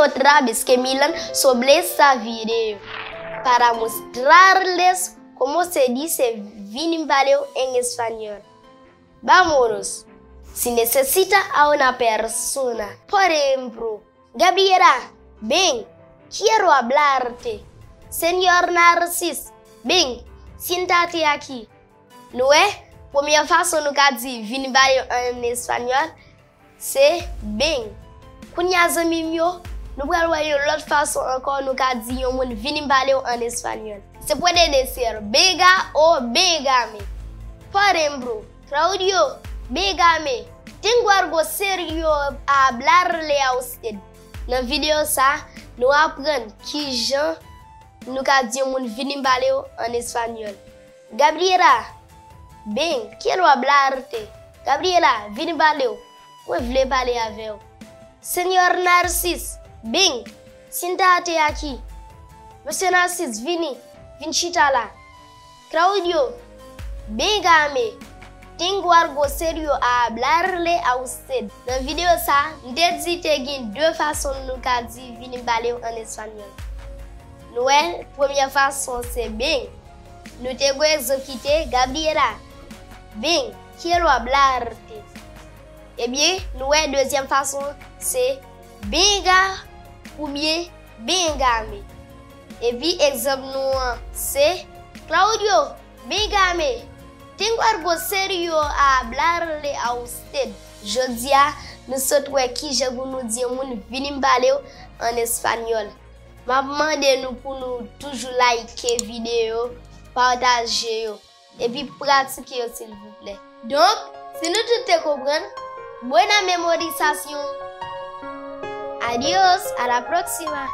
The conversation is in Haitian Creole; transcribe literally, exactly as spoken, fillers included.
otra vez que Milan sobre esta video para mostrarles cómo se dice vini m pale w en español. Vámonos. Si necesita a una persona, por ejemplo, Gabriela, ven, quiero hablarte. Señor Narcis, ven, siéntate aquí. Nou wè, premye fason nou ka di vini pale w an espanyòl, se ven. Kounye a, zanmi m yo, nou pral wè yon lòt fason ankò nou ka di yon moun vini pale w an espanyòl. Se puede decir venga o véngame. Por ejemplo, Claudio, véngame. Tengo algo serio a hablarle a usted. Nan videyo sa, nou aprann kijan nou ka di yon moun vini pale w an espanyòl. Gabriela, ven, quiero hablarte. Gabriela, vini pale w. Mwen vle pale avè w. Señor Narcis, ven, siéntate aquí. Mesye Narcis, vini, vin chita la. Claudio, véngame. Tengo algo serio a hablarle a usted. Nan videyo sa, m te di te gen de fason nou ka di vini pale w an espanyòl. Nou wè, premye fason se ven. Nou te gen egzanp ki te Gabriela, ven, quiero hablarte. Ebyen, nou wè dezyèm fason se venga oubyen véngame. Epi egzanp nou an se Claudio, véngame. Tengo algo serio a hablarle a usted. Jodi a, nou sot wè kijan pou nou di yon moun vini m pale w an espanyòl. M ap mande nou pou nou toujou like videyo, pataje yo, epi pratike yo silvouplè. Donk, si nou tout te konprann, buena memorización. Adios, a la próxima.